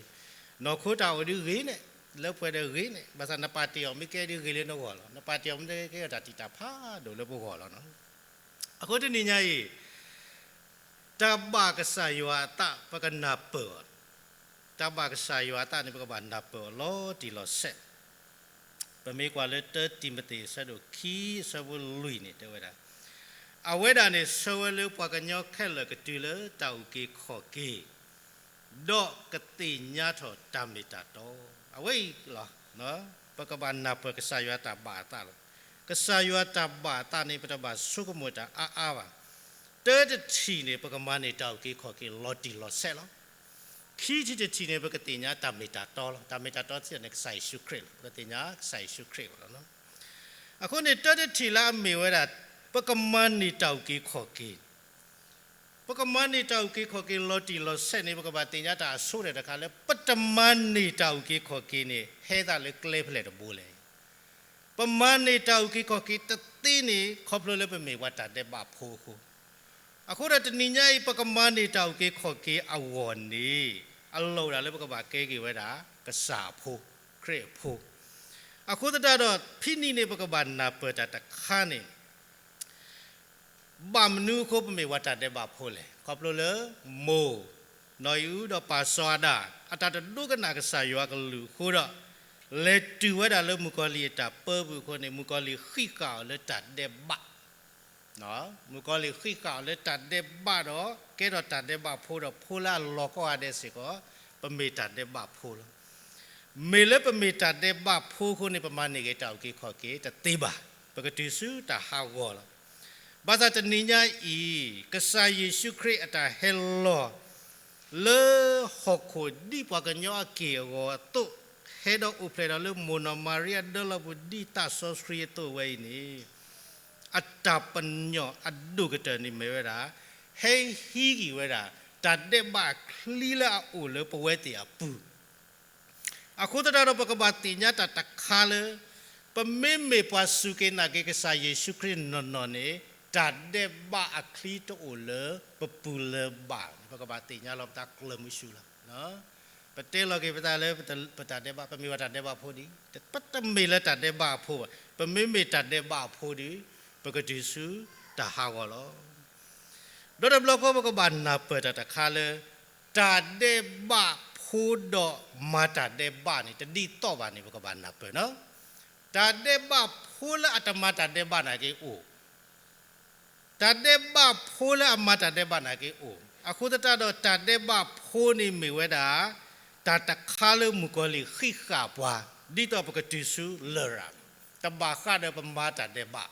နီၢ်ခိတၢ်အိၣ်ဒံးဂ့ၤန့ၣ်, လၢပှဲၤဒီးဂ့ၤန့ၣ်, ဘၣ်ဆၣ်နပာ်တ့ၢ်အီၤမ့ၢ်ကဲဒ်ဂ့ၤလၢနဂီၢ်လီၤ. နပာ်တ့ၢ်အီၤမ့ၢ်ကဲတၢ်တံာ်တၢ်ဖးဒိၣ်လၢပဂီၢ်လီၤနီၤ. အဃိတနံၤညါအံၤ တၢ်ဘၣ်ကစၢ်ယွၤအသး ပကနၢ်ပၢၢ်အီၤ, တၢ်ဘၣ်ကစၢ်ယွၤအသးန့ၣ် ပကဘၣ်နၢ်ပၢၢ်အီၤလီၤတံၢ်လီၤဆဲး. ပမ့ၢ်ကွၢ်လၢတၢတံၤမသ့းအဆၢဒိၣ်ခံအဆၢဖိလွံၢ်န့ၣ် တဲဝဲဒၣ်, အဝဲဒၣ်န့ၣ်ဆၢဝဲလၢပှၤကညီခဲလၢာ်ကတုၤလၢတၢ်အုၣ်က့ၤခီၣ်က့ၤ ဒီးကသ့ၣ်ညါထီၣ်တၢ်မ့ၢ်တၢ်တီ, အဝဲအံၤလီၤ. ပကဘၣ်နၢ်ပၢၢ်ကစၢ်ယွၤတၢ်ဘၣ်အသးလီၤ. ကစၢ်ယွၤတၢ်ဘၣ်အသးန့ၣ် ပတဘၣ်ဆိကမိၣ်တၢ်အါအါဘၣ်. တၢတထံၣ်န့ၣ် ပကမၤန့ၢ်တၢ်အုၣ်က့ၤခီၣ်က့ၤလီၤတံၢ်လီၤဆဲးလီၤ. ခံထံၣ်တထံၣ်န့ၣ် ပကသ့ၣ်ညါတၢ်မ့ၢ်တၢ်တီလီၤ. တၢ်မ့ၢ်တၢ်တီသ့ၣ်န့ၣ် ကစၢ်ယ့ၣ်ၡူးခရံာ်လီၤ. ပကသ့ၣ်ညါကစၢ်ယ့ၣ်ၡူးခရံာ်လီၤ. အဃိန့ၣ် တၢတထံၣ်လၢအမ့ၢ်ဝဲဒၣ် ပကမၤန့ၢ်တၢ်အုၣ်က့ၤခီၣ်က့ၤ ပကမၤန့ၢ်တၢ်အုၣ်က့ၤခီၣ်က့ၤလီၤတံၢ်လီၤဆဲးန့ၣ် ပကဘၣ်သ့ၣ်ညါတၢ်အဆိကတၢၢ်တခါလၢ ပတမၤန့ၢ်တၢ်အုၣ်က့ၤခီၣ်က့ၤန့ၣ် ဟဲသးလၢကျဲဖဲလဲၣ်တဘိလဲၣ်. ပမၤန့ၢ်တၢ်အုၣ်က့ၤခီၣ်က့ၤတသ့န့ၣ် ခီဖျိလၢပမ့ၢ်ပှၤတၢ်ဒဲးဘးဖိအဃိ. အဃိဒီးတနံၤညါအံၤ ပကမၤန့ၢ်တၢ်အုၣ်က့ၤခီၣ်က့ၤအဂီၢ်န့ၣ် အလီၢ်အိၣ်ဒၣ်လၢပကဘၣ်ကဲက့ၤဝဲဒၣ် ကစၢ်အဖိ, ခရံာ်အဖိ. အဃိသတးဒီး ဖဲန့ၣ်န့ၣ် ပကဘၣ်နၢ်ပၢၢ်တၢ်တခါန့ၣ် ဘၣ်မနုၤအဃိပမ့ၢ်ပှၤတၢ်ဒဲးဘးဖိလဲၣ်. ခီဖျိလၢ မိၢ်နီၢ်အံၣ်အူဒီးပၢ်စီၤအၤဒၣ် အတၢ်တဒိကနၣ်ကစၢ်ယွၤအကလုၢ်အဃိဒီး လဲၤတုၤဝဲဒၣ်လၢမုၣ်ကီၤလံၢ်အတၢ်ပၢပူၤအဃိန့ၣ် မုၣ်ကီၤလံၢ်ဃံးဃာ်အီၤလၢတၢ်ဒဲးဘး မုၣ်ကီၤလံၢ်ဃံးဃာ်အီၤလၢတၢ်ဒဲးဘးဒီး ကဲထီၣ်တၢ်ဒဲးဘးဖိဒီး ဖိလၢအလီၤကိးဂၤဒဲးစ့ၢ်ကီး ပမ့ၢ်တၢ်ဒဲးဘးဖိလီၤ. မ့ၢ်လၢပမ့ၢ်တၢ်ဒဲးဘးဖိအဃိန့ၣ် ပမၤန့ၢ်က့ၤတၢ်အုၣ်က့ၤခီၣ်က့ၤတသ့ဘၣ်. ပကတုၤဆူတၢ်ဟးဂီၤလီၤ. ဘၣ်ဆၣ်တနံၤညါအံၤ ကစၢ်ယ့ၣ်ၡူးခရံာ်အတၢ်ဟဲလီၤ လၢဟီၣ်ခိၣ်ဒ်ပှၤကညီအက့ၢ်အဂီၤအသိး, ဟဲဒီးအိၣ်ဖျဲၣ်ဒီးလၢမိၢ်နီၢ်မၤရံအဒၢလီၢ်ပူၤဒ်သးစီဆှံအသိးဝဲအံၤန့ၣ်, အတၢ်ပညိၣ်အဒိၣ်ကတၢၢ်န့ၣ်မ့ၢ်ဝဲဒၣ် ဟဲဟံးက့ၤဝဲဒၣ် တၢ်ဒဲးဘးအချံလၢအအိၣ်လၢပဝဲသ့ၣ်အပူၤ အဃိသတးဒီးပကဘၣ်သ့ၣ်ညါတၢ်တခါလၢ ပမ့မ့ၢ်ပှၤစူၢ်က့ၤနာ်က့ၤကစၢ်ယ့ၣ်ၡူးခရံာ်နီၢ်နီၢ်န့ၣ် တၢ်ဒဲးဘးအချံတအိၣ်လၢပပူၤလၢၤဘၣ်န့ၣ် ပကဘၣ်သ့ၣ်ညါလီၤပသးကျၢၤမုဆူလီၤ. ပတဲလီၤက့ၤပသးလၢပတၢ်ဒဲးဘး ပမ့ၢ်ပှၤတၢ်ဒဲးဘးဖိဒ်အံၤ, ပတမ့ၢ်လၢတၢ်ဒဲးဘးအဖိဘၣ်. ပမ့မ့ၢ်တၢ်ဒဲးဘးအဖိဒီး ပကတုၤဆူတၢ်ဟးဂီၤလီၤ. ဒီးတဘျီဃီပကဘၣ်နၢ်ပၢၢ်တၢ်တခါလၢ တၢ်ဒဲးဘးဖိဒီးမၤတၢ်ဒဲးဘးန့ၣ် တဒ်သိးဘၣ်န့ၣ် ပကဘၣ်နၢ်ပၢၢ်နီၤ. တၢ်ဒဲးဘးဖိလၢအတမၤတၢ်ဒဲးဘးနာ်က့အိၣ်, တၢ်ဒဲးဘးဖိလၢအမၤတၢ်ဒဲးဘးနာ်က့အိၣ်. အဃိသတးဒီးတၢ်ဒဲးဘးဖိန့ၣ်မ့ၢ်ဝဲဒၣ် တၢ်တခါလၢမုၣ်ကီၤလံၢ်ဃံးဃာ်ပှၤ ဒ်သိးပကတုၤဆူလရာ်, တဘၣ်ဃးဒီးပမၤတၢ်ဒဲးဘး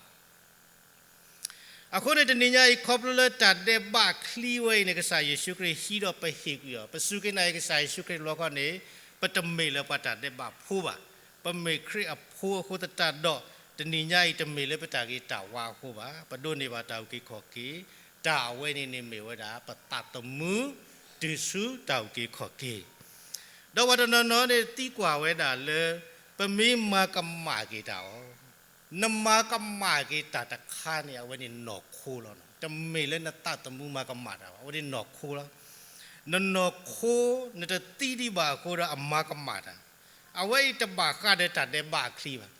အဃိန့ၣ်တနံၤညါအံၤ ခီဖျိလၢတၢ်ဒဲးဘးအချံဝဲအံၤန့ၣ် ကစၢ်ယ့ၣ်ၡူးခရံာ်ဟံးဒီးပဟ့ၣ်ကွံာ်အီၤ, ပစူၢ်က့ၤနာ်က့ၤကစၢ်ယ့ၣ်ၡူးခရံာ်တဘျီဃီန့ၣ် ပတမ့ၢ်လၢပှၤတၢ်ဒဲးဘးဖိဘၣ်. ပမ့ၢ်ခရံာ်အဖိအဃိသတးဒီး တနံၤညါအံၤတမ့ၢ်လၢပတၢ်ဂ့ၤတၢ်ဝါအဃိဘၣ်. ပဒိးန့ၢ်ဘၣ်တၢ်အုၣ်က့ၤခီၣ်က့ၤ, တၢ်အဝဲန့ၣ်န့ၣ်မ့ၢ်ဝဲဒၣ် ပသးသမူတုၤဆူတၢ်အုၣ်က့ၤခီၣ်က့ၤ ဒီးပှၤတနီၤနီၤန့ၣ်သံကွၢ်ဝဲဒၣ်လၢ ပမ့ၢ်မၤကမၣ်က့ၤတၢ်အီၤ, နမၤကမၣ်က့ၤတၢ်တခါန့ၣ် အဝဲန့ၣ်နီၢ်ခိလီၤ. တမ့ၢ်လၢနသးသမူမၤကမၣ်တၢ်ဘၣ်, အဝဲန့ၣ်နီၢ်ခိလီၤ. နနီၢ်ခိ နတသံဒံးဘၣ်အဃိဒီးအမၤကမၣ်တၢ်, အဝဲအံၤတဘၣ်ဃးဒီးတၢ်ဒဲးဘးအချံဘၣ်.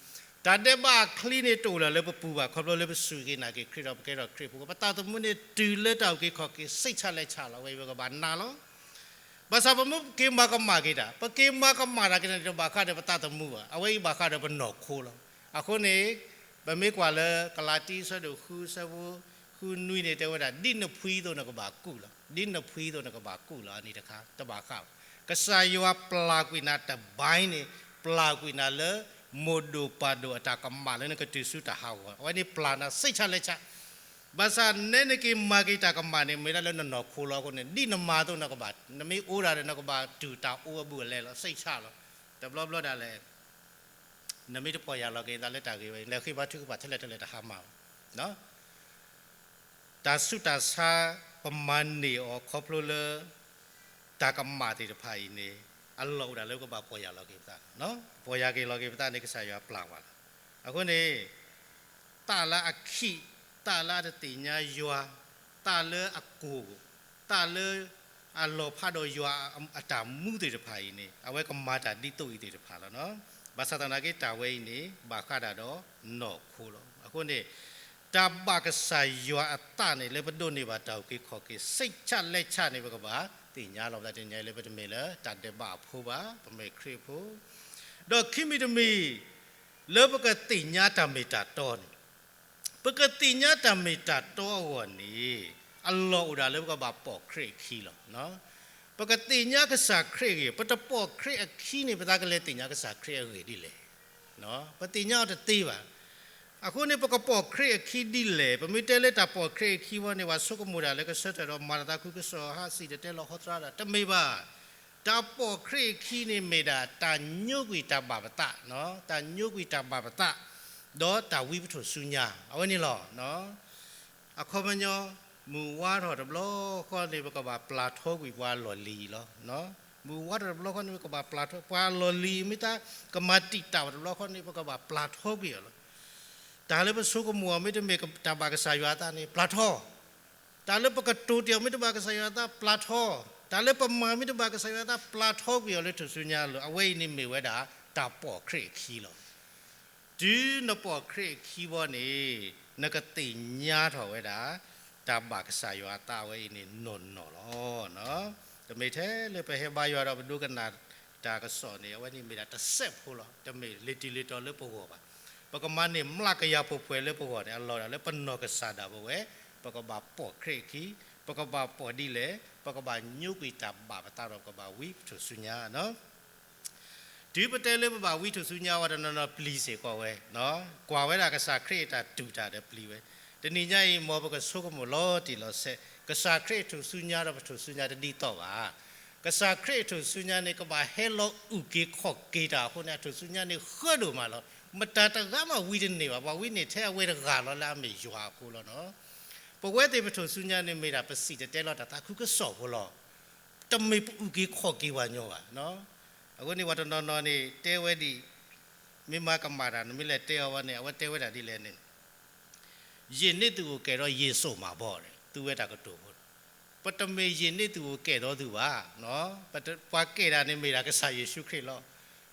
တၢ်ဒဲးဘးအချံန့ၣ်တအိၣ်လၢၤလၢပပူၤဘၣ်, ခီဖျိလၢပစူၢ်က့ၤနာ်က့ၤခရံာ်ဒီးပကဲထီၣ်ခရံာ်ဖိ, ပသးသမူန့ၣ်တုၤလၢတၢ်အုၣ်က့ၤခီၣ်က့ၤ စိတ်ချလက်ချလီၤ, အဝဲအံၤပကဘၣ်နာ်လီၤ. ဘၣ်ဆၣ်ပမ့ၢ်က့ၤမၤကမၣ်က့ၤတၢ်, ပက့ၤမၤကမၣ်တၢ်က့ၤန့ၣ်တဘၣ်ဃးဒီးပသးသမူဘၣ်, အဝဲအံၤဘၣ်ဃးဒီးပနီၢ်ခိလီၤ. အဃိန့ၣ် ပမ့ၢ်ကွၢ်လၢကလၤတံ အဆၢဒိၣ်ဃု အဆၢဖိဃုနွံန့ၣ် တဲဝဲဒၣ် ဒ်နဖှံအသိးနကဘၣ်ကူၣ်လီၤ, ဒ်နဖှံအသိးနကဘၣ်ကူၣ်လီၤ, အန့ၣ်တခါ တဘၣ်ဃးဘၣ်. ကစၢ်ယွၤပျၢ်ကွံာ်နၤတဘိန့ၣ်, ပျၢ်ကွံာ်နၤလၢ မိၢ်ဒိၣ်ပၢ်ဒိၣ်အတၢ်ကမၣ်လၢနကတုၤဆူတၢ်ဟးဂီၤ, အဝဲန့ၣ်ပျၢ်နၤ စိတ်ချလက်ချ. ဘၣ်ဆၣ်နဲနက့ၤမၤက့ၤတၢ်ကမၣ်န့ၣ် မ့ၢ်ဒၣ်လၢနနီၢ်ခိလီၤအဃိန့ၣ်, ဒ်နမၤအသိးနကဘၣ်, နမ့ၢ်အိၣ်ဒၣ်ဒီး နကဘၣ်တုၤတၢ်အိၣ်အဘူးအလဲလီၤ, စိတ်ချလီၤ. တဘျီဘျီဒၣ်လဲာ် နမ့ၢ်တပီၢ်ယၢ်လီၤက့ၤနသးလၢတၢ်ဂ့ၤဝဲအံၤ, လဲၤဃ့ဘါထုကဖၣ်ထဲလဲၣ်ထဲလဲၣ်တဟါမၢ်ဘၣ်. တၢ်ဆူးတၢ်ဆါ ပမၤန့ၢ်အီၤခီဖျိလၢ တၢ်ကမၣ်သ့ၣ်တဖၣ်အံၤန့ၣ် အလီၢ်အိၣ်ဒၣ်လၢပကဘၣ်ပီၢ်ယၢ်လီၤက့ၤပသး, ပီၢ်ယၢ်က့ၤလီၤက့ၤပသးန့ၣ် ကစၢ်ယွၤပျၢ်ဝဲလီၤ. အဃိန့ၣ် သးလၢအခံး, သးလၢအတသ့ၣ်ညါယွၤ, သးလၢအကိၢ်, သးလၢအလီၤဖးဒီးယွၤအတၢ်မူသ့ၣ်တဖၣ်အံၤန့ၣ် အဝဲကမၤတၢ်ဒ်သိးအံၤသ့ၣ်တဖၣ်လီၤ. ဘၣ်ဆၣ်သနာ်က့ တၢ်ဝဲအံၤန့ၣ် ဘၣ်ဃးဒၣ်ဒီးနီၢ်ခိလီၤ. အဃိန့ၣ် တၢ်ဘၣ်ကစၢ်ယွၤအသးန့ၣ် လၢပဒိးန့ၢ်ဘၣ်တၢ်အုၣ်က့ၤခီၣ်က့ၤ စိတ်ချလက်ချန့ၣ် ပကဘၣ်သ့ၣ်ညါလီၤပသးတနံၤညါအံၤလၢပတမ့ၢ်လၢတၢ်ဒဲးဘးအဖိဘၣ်, ပမ့ၢ်ခရံာ်ဖိ, ဒီးခံမံၤတမံၤ လၢပကသ့ၣ်ညါတၢ်မ့ၢ်တၢ်တီန့ၣ်, ပကသ့ၣ်ညါတၢ်မ့ၢ်တၢ်တီအဂီၢ်န့ၣ် အလီၢ်အိၣ်ဒၣ်လၢပကဘၣ်ပိာ်ခရံာ်အခံလီၤ. ပကသ့ၣ်ညါကစၢ်ခရံာ်အဂ့ၢ်, ပတပိာ်ခရံာ်အခံန့ၣ် ပသးကလဲၤသ့ၣ်ညါကစၢ်ခရံာ်အဂ့ၢ်ဒ်လဲၣ်. ပသ့ၣ်ညါအီၤတသ့ဘၣ်. အဃိန့ၣ် ပကပိာ်ခရံာ်အခံဒ်လဲၣ်. ပမ့ၢ်တဲလၢတၢ်ပိာ်ခရံာ်အခံဝဲန့ၣ် ပှၤဆိကမိၣ်ဒၣ်လၢကဆၢထၢၣ်ဒီးမၤတၢ်သးခုကစီၣ်ဟး စံၣ်တဲၤတဲလီၤဟီသရၣ်ဒၣ်, တမ့ၢ်ဘၣ်. တၢ်ပိာ်ခရံာ်အခံန့ၣ်မ့ၢ်ဒၣ် တၢ်ညိကွံာ်တၢ်ဘၣ်ပသး, တၢ်ညိကွံာ်တၢ်ဘၣ်ပသး, ဒီးတၢ်ဝံပထူၣ်စုညါ, အဝဲန့ၣ်လီၤ. အခီပညီ မုၢ်ဝါထီၣ်တဘျီဃီန့ၣ် ပကဘၣ်ပျၢ်ထီကွံာ်ပှၤလီၢ်လံၤလီၤ. မုၢ်ဝါထီၣ်တဘျီဃီန့ၣ် ပကဘၣ်ပျၢ်ထီ ပှၤလီၢ်လံၤ မ့ၢ်တၢ်ကမၤတံာ်တာ်ဝဲတဘျီဃီန့ၣ် ပကဘၣ်ပျၢ်ထီကွံာ်အီၤလီၤ. တၢ်လၢပဆိကမိၣ်အီၤ မ့တမ့ၢ်တၢ်ဘၣ်ကစၢ်ယွၤအသးန့ၣ် ပျၢ်ထီ, တၢ်လၢပကတိၤတ့ၢ်အီၤ မ့တမ့ၢ်တၢ်ဘၣ်ကစၢ်ယွၤအသး ပျၢ်ထီ, တၢ်လၢပမၤ မ့တမ့ၢ်တၢ်ဘၣ်ကစၢ်ယွၤအသး ပျၢ်ထီကွံာ်အီၤလၢထူၣ်စုညါအလိၤ, အဝဲအံၤန့ၣ်မ့ၢ်ဝဲဒၣ် တၢ်ပိာ်ခရံာ်အခံလီၤ. တုၤနပိာ်ခရံာ်အခံဘၣ်န့ၣ် နကသ့ၣ်ညါထီၣ်ဝဲဒၣ် တၢ်ဘၣ်ကစၢ်ယွၤအသးဝဲအံၤန့ၣ်နီၢ်နီၢ်လီၤ. တမ့ၢ်ထဲလၢပဟဲဘါယွၤဒီးပဒိကနၣ်တၢ်ကစီၣ်န့ၣ် အဝဲန့ၣ်မ့ၢ်ဒၣ်တစဲးဖိလီၤ. တမ့ၢ်လ့ၤတုၤလ့ၤတီၤလၢပဂီၢ်ဘၣ်. ပကမၤန့ၢ်မျးကယၤပှဲၤပှဲၤလၢပဂီၢ်န့ၣ် အလီၢ်ဒၣ်လၢပနီၢ်ကစၢ်ဒၣ်ပဝဲ, ပကဘၣ်ပိာ်ခရံာ်အခံ, ပကဘၣ်ပိာ်ဒ်လဲၣ်, ပကဘၣ်ညိကွံာ်တၢ်ဘၣ်ပသးဒီးပကဘၣ်ဝံပထူၣ်စုညါ တုၤပတဲလၢပဘၣ်ဝံထူၣ်စုညါဝဲတနီၤနီၤပျံၤစ့ၢ်ကီးဝဲ, ကွၢ်ဝဲဒၣ်ကစၢ်ခရံာ်အတၢ်တူၢ်တၢ်ဒီးပျံၤဝဲ, တနံၤညါအံၤ မ်ပကဆိကမိၣ်လီၤတံၢ်လီၤဆဲး, ကစၢ်ခရံာ်အထူၣ်စုညါဒီးပထူၣ်စုညါတဒ်သိးဘၣ်. ကစၢ်ခရံာ်အထူၣ်စုညါန့ၣ် ကဘၣ်ဟဲလီၤအုၣ်က့ၤခီၣ်က့ၤတၢ်အဃိန့ၣ် အထူၣ်စုညါန့ၣ်ဃၢဒိၣ်မးလီၤ. မတၤတဂၤမးဝံတန့ၢ်ဘၣ်, ပှၤဝံန့ၢ်ထဲအဝဲတဂၤလီၤလၢအမ့ၢ်ယွၤအဃိလီၤ. ပဝဲသ့ၣ်ပထူၣ်စုညါန့ၣ်မ့ၢ်ဒၣ်ပစံၣ်တဲၤတဲလီၤတၢ်သးခုကစီၣ်ဖိလီၤ. တမ့ၢ်ပအုၣ်က့ၤခီၣ်က့ၤပှၤညီဘၣ်. အဃိန့ၣ် ပှၤတနီၤနီၤန့ၣ် တဲဝဲဒ်အံၤ, မ့ၢ်မၤကမၣ်တၢ် နမ့ၢ်လဲၤတဲအီၤဝဲန့ၣ် အဝဲတဲဝဲဒၣ်ဒ်လဲၣ်န့ၣ်, ယ့ၣ်န့ၢ်သုအိၣ်ကဲၣ်ဒီးယ့ၣ်စိၣ်မးဘီၣ်, သုဝဲတၢ်ကတိၤဖိ, ပတမ့ၢ်ယ့ၣ်န့ၢ်သုအိၣ်ကဲၣ်ဒီးသုဘၣ်. ပှၤကဲၣ်တၢ်န့ၣ်မ့ၢ်ဒၣ်ကစၢ်ယ့ၣ်ၡူးခရံာ်လီၤ.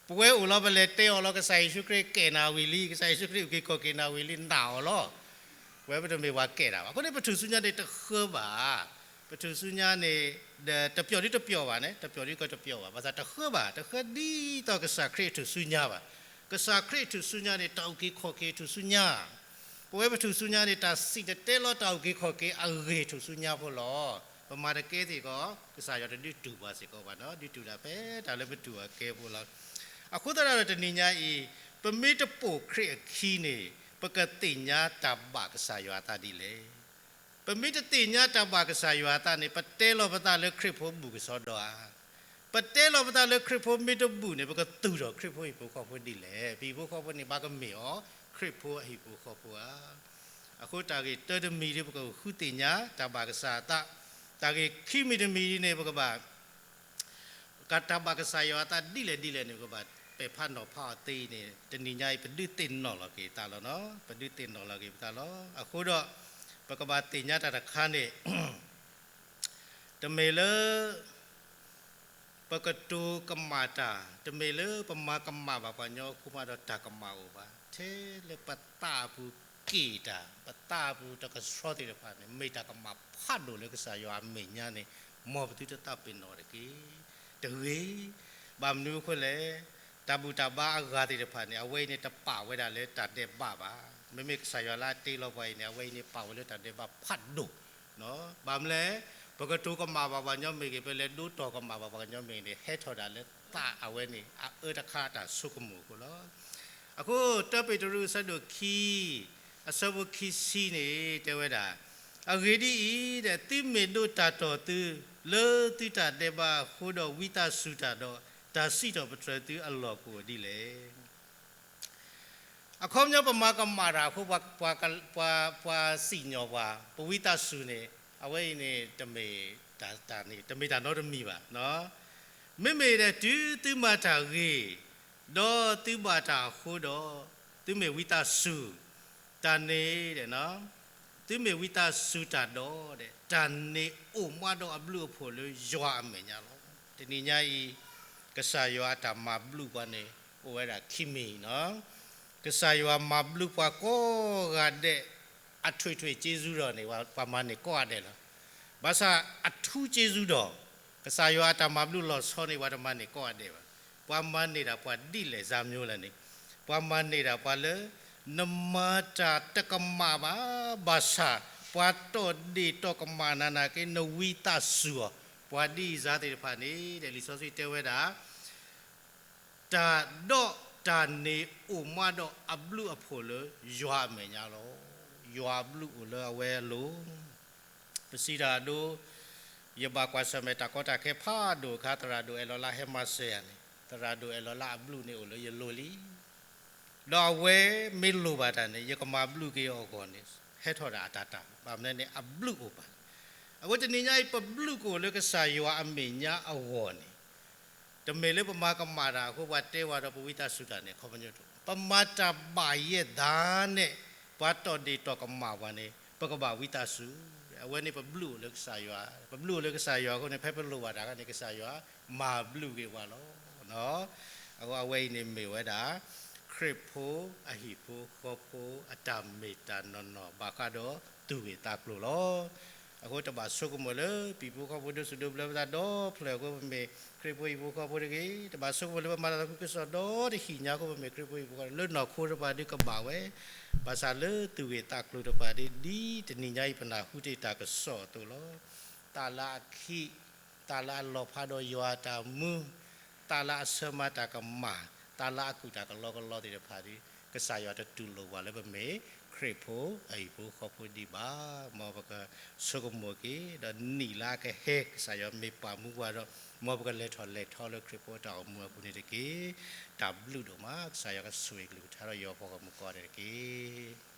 ပဝဲအိၣ်လီၤပလဲၤတဲအီၤလီၤ ကစၢ်ယ့ၣ်ၡူးခရံာ်ကဲၣ်နၤဝံၤလံ, ကစၢ်ယ့ၣ်ၡူးခရံာ်အုၣ်က့ၤခီၣ်က့ၤနၤဝံၤလံ နာ်အီၤလီၤ. ပဝဲပတမ့ၢ်ပှၤကဲၣ်တၢ်ဘၣ်. အဃိန့ၣ် ပထူၣ်စုညါန့ၣ်တဃၢဘၣ်. ပထူၣ်စုညါန့ၣ် ဒီးတပျီၢ်ဒ်တပျီၢ်ဘၣ်န့ၣ်, တပျီၢ်ဒ်ကတပျီၢ်ဘၣ်. ဘၣ်ဆၣ်တဃၢဘၣ်, တဃၢဒ်သိးကစၢ်ခရံာ်အထူၣ်စုညါဘၣ်. ကစၢ်ခရံာ်အထူၣ်စုညါန့ၣ် တၢ်အုၣ်က့ၤခီၣ်က့ၤအထူၣ်စုညါ. ပဝဲပထူၣ်စုညါန့ၣ် တၢ်စံၣ်တဲၤတဲလီၤတၢ်အုၣ်က့ၤခီၣ်က့ၤအဂ့ၢ်ထူၣ်စုညါဖိလီၤ. ပမၤတကဲသ့ၣ်ကီး ကစၢ်ယွၤတဒုးတူၢ်ပှၤစ့ၢ်ကီးဘၣ်နီၤ, ဒုးတူၢ်ဒၣ်ဖဲတၢ်လၢပတူၢ်အကဲဖိလီၤ. အဃိသတးဒီးတနံၤညါအံၤ ပမ့ၢ်တပိာ်ခရံာ်အခံန့ၣ် ပကသ့ၣ်ညါတၢ်ဘၣ်ကစၢ်ယွၤအသးဒ်လဲၣ်. ပမ့ၢ်တသ့ၣ်ညါတၢ်ဘၣ်ကစၢ်ယွၤအသးန့ၣ် ပတဲလီၤပသးလၢခရံာ်ဖိဘူးကစီဒီဧါ. ပတဲလီၤပသးလၢခရံာ်ဖိမ့ၢ်တဘူးန့ၣ် ပကသူၣ်ထီၣ်ခရံာ်ဖိဟံၣ်ဖိဃီဖိဒ်လဲၣ်. ပဟံၣ်ဖိဃီဖိန့ၣ် ဘၣ်ကမ့ၢ်အီၤ ခရံာ်ဖိအဟံၣ်ဖိဃီဖိဧါ. အဃိတၢ်ဂ့ၢ်တၢတမံၤဒ် ပကဃုသ့ၣ်ညါတၢ်ဘၣ်ကစၢ်အသး, တၢ်ဂ့ၢ်ခံမံၤတမံၤဒ်န့ၣ် ပကဘၣ် တၢ်ဘၣ်ကစၢ်ယွၤအသးဒ်လဲၣ်ဒ်လဲၣ်န့ၣ် ပကဘၣ် ပမ့ၢ်ဖးနီၤဖးအီၤသ့အံၤန့ၣ် တနံၤညါအံၤ ပဒုးသ့ၣ်နီၣ်လီၤက့ၤသးလီၤ. ပဒုးသ့ၣ်နီၣ်လီၤက့ၤပသးလီၤ. အဃိဒီး ပကဘၣ်သ့ၣ်ညါတၢ်တခါန့ၣ် တမ့ၢ်လၢ ပကတိၤကမၣ်တၢ်, တမ့ၢ်လၢပမၤကမၣ်ဘၣ်ပှၤကညီအဃိမးဒီးတၢ်ကမၣ်အိၣ်ဘၣ်. ထဲလၢပသးအပူၤက့ၣ်တၢ်, ပသးအပူၤတကဆှီသ့ၣ်တဖၣ်န့ၣ် မ့ၢ်တၢ်ကမၣ်ဖးဒိၣ်လၢကစၢ်ယွၤအမဲာ်ညါန့ၣ် မ်ပသုတသးပ့ၤနီၣ်တက့ၢ်. တဂ့ၤ, ဘၣ်မနုၤအဃိလဲၣ်, တၢ်ဘူၣ်တၢ်ဘါအဂၤသ့ၣ်တဖၣ်န့ၣ် အဝဲအံၤန့ၣ်တပာ်ဝဲဒၣ်လၢတၢ်ဒဲးဘးဘၣ်. မ့မ့ၢ်ကစၢ်ယွၤလၢအတ့လီၤပှၤအံၤန့ၣ် အဝဲအံၤန့ၣ်ပာ်ဝဲလၢတၢ်ဒဲးဘးဖးဒိၣ် ဘၣ်မနုၤလဲၣ်, ပကတိၤကမၣ်ဘၣ်ပှၤကညီမ့ၢ်ဂ့ၤ, ပလဲၤဒိတီၢ်ကမၣ်ဘၣ်ပှၤကညီမ့ၢ်ဂ့ၤန့ၣ် ဟဲထီၣ်ဒၣ်လၢသးအဝဲန့ၣ် အအၢတခါအတၢ်ဆိကမိၣ်အဃိလီၤ. အဃိ တၢပ့းတရူးအဆၢဒိၣ်ခံ အဆၢဖိခံဆံန့ၣ် တဲဝဲဒၣ်, အဂ့ၢ်ဒ်အံၤ, သုမ့ၢ်ဒိးတၢ်တီၢ်သု လၢသုတၢ်ဒဲးဘးအဃိဒီး ဝံသးစူၤတၢ်ဒီး, တၢ်စံးထီၣ်ပတြၢၤသုအလီၢ်ကအိၣ်ဒ်လဲၣ်. အခီပညီပမၤကမၣ်တၢ်အဃိ ပှၤ ပှၤ ပှၤစံၣ်ညီၣ်ပှၤ, ပဝံသးစူၤန့ၣ် အဝဲအံၤန့ၣ် တမ့ၢ်တၢ်န့ၣ် တမ့ၢ်တၢ်နီတမံၤဘၣ်. မ့မ့ၢ်ဒီး တုၤသုမၤတၢ်ဂ့ၤ, ဒီးသုဘၣ်တၢ်အဃိဒီး, သုမ့ၢ်ဝံသးစူၤ, တၢ်န့ၣ် သုမ့ၢ်ဝံသးစူၤတၢ်ဒီး တၢ်န့ၣ်အိၣ်မးဒီးအဘျုးအဖှိၣ်လၢယွၤအမဲာ်ညါလီၤ. တနံၤညါအံၤ ကစၢ်ယွၤအတၢ်မၤဘျုးပှၤန့ၣ် အိၣ်ဝဲဒၣ်ခံမံၤနီၤ. ကစၢ်ယွၤမၤဘျုးပှၤကိးဂၤဒဲး အထွံၣ်ထွံၣ်ကျေးဇူးဒီးန့ၣ် ပှၤမၤန့ၢ်ကိးဂၤဒဲးလီၤ. ဘၣ်ဆၣ်အထူးကျေးဇူးဒီး ကစၢ်ယွၤအတၢ်မၤဘျုးလီၤဆီန့ၣ် ပှၤတမၤန့ၢ်ကိးဂၤဒဲးဘၣ်. ပှၤမၤန့ၢ်ဒၣ်ပှၤဒ်လဲၣ်စၢ်မျိုးလဲၣ်န့ၣ် ပှၤမၤန့ၢ်ဒၣ်ပှၤလၢ နမၤတၢ်တကမၣ်ဘၣ်, ဘၣ်ဆၣ် ပှၤတီၢ်ဒ့ၣ်တီၢ်ကမၣ်နၤနာ်က့ နဝံသးစူၤအီၤ, ပှၤဒ်အံၤစၢ်သ့ၣ်တဖၣ်န့ၣ် လံာ်စီဆှံတဲဝဲဒၣ် တၢ်ဒီးတၢ်န့ၣ်အိၣ်မးဒီးအဘျုးအဖှိၣ်လၢယွၤအမဲာ်ညါလီၤ. ယွၤအဘျုးအိၣ်လၢအဝဲအလိၤ. ပစံးတၢ်အဒိ ယဘၣ်ကွၢ်ဆၢၣ်မဲာ်တၢ်ကီတၢ်ခဲဖးဒိၣ်အခါ သရၣ်ဒိၣ်အဲၣ်လီၤလၢဟဲမၤစၢၤယၤန့ၣ် သရၣ်ဒိၣ်အဲၣ်လီၤလၢအဘျုးန့ၣ်အိၣ်လၢယလိၤလံ. ဒီးအဝဲမ့ၢ်လိၣ်ဘၣ်တၢ်န့ၣ် ယကမၤဘျုးက့ၤအီၤအဂီၢ်န့ၣ် ဟဲထီၣ်ဒၣ်အတၢ်တၢ်, ဘၣ်မနုၤန့ၣ် အဘျုးအိၣ်ပာ်လီၤ. အဃိတနံၤညါအံၤ ပဘျုးကအိၣ်လၢကစၢ်ယွၤအမဲာ်ညါအဂီၢ်န့ၣ် တမ့ၢ်လၢပမၤကမၣ်တၢ်အဃိ ပှၤတဲဝဲဒီးပဝံသးစူၤတၢ်န့ၣ် အခီပညီတအိၣ်. ပမၤတၢ်ဘၣ်ယဲၢ်သးန့ၣ် ပှၤတီၢ်ဒ့ၣ်တီၢ်ကမၣ်ပှၤန့ၣ် ပကဘၣ်ဝံသးစူၤ. အဝဲန့ၣ်ပဘျုးအိၣ်လၢကစၢ်ယွၤ, ပဘျုးအိၣ်လၢကစၢ်ယွၤအဃိန့ၣ် ဖဲပလိၣ်ဘၣ်တၢ်အခါန့ၣ် ကစၢ်ယွၤမၤဘျုးက့ၤပှၤလီၤ. အဃိအဝဲအံၤန့ၣ်မ့ၢ်ဝဲဒၣ် ခရံာ်ဖိအဟံၣ်ဖိဃီဖိအတၢ်မ့ၢ်တၢ်နီၢ်နီၢ် ဘၣ်ဃးဒီးသူၣ်ဂ့ၢ်သးကျိၤလီၤ. အဃိတဘၣ်ဆိကမိၣ်လၢ ပဟံၣ်ဖိဃီဖိဒိၣ်စိဒိၣ်ဘျၢပသးဒီဖျၢၣ်အဃိ ပမ့ၢ်ခရံာ်ဖိဟံၣ်ဖိဃီဖိတဂ့ၤ, တဘၣ်ဆိကမိၣ်လၢပမၤတၢ်သးခုကစီၣ်ဒီတဟံၣ်ညါအဃိ ပမ့ၢ်ခရံာ်ဖိဟံၣ်ဖိဃီဖိ, လၢနီၢ်ခိတဖၣ်ဒုးကဘၣ်ဝဲ, ဘၣ်ဆၣ်လၢသူၣ်ဂ့ၢ်သးကျိၤတဖၣ်ဒ် ဒ်တနံၤညါအံၤပနၢ်ဟူတ့ၢ်တၢ်ကစီၣ်အသိးလီၤ. သးလၢအခံး, သးလၢအလီၤဖးဒီးယွၤအတၢ်မူ, သးလၢအဆၢမၤတၢ်ကမၣ်, သးလၢအကူၣ်တၢ်ကလီကလီသ့ၣ်တဖၣ်ဒ် ကစၢ်ယွၤတတူၢ်လိာ်ပှၤလၢပမ့ၢ်ခရံာ်ဖိအဟံၣ်ဖိဃီဖိဒံးဘၣ်. မ်ပကဆိကမိၣ်က့ၤ ဒီးနံၣ်လၢအကဟဲ ကစၢ်ယွၤမ့ၢ်ပာ်မူပှၤဒီး မ်ပကလဲၤထီၣ်လဲၤထီလၢခရံာ်ဖိအတၢ်အိၣ်မူအပူၤန့ၣ်တက့ၢ်. တၢ်ဘျုးဒိၣ်မး, ကစၢ်ယွၤကဆိၣ်ဂ့ၤကလုၢ်ကထါဒီးယွၤပှၤဂီၢ်မုၢ်ကိးဂၤဒဲးတက့ၢ်.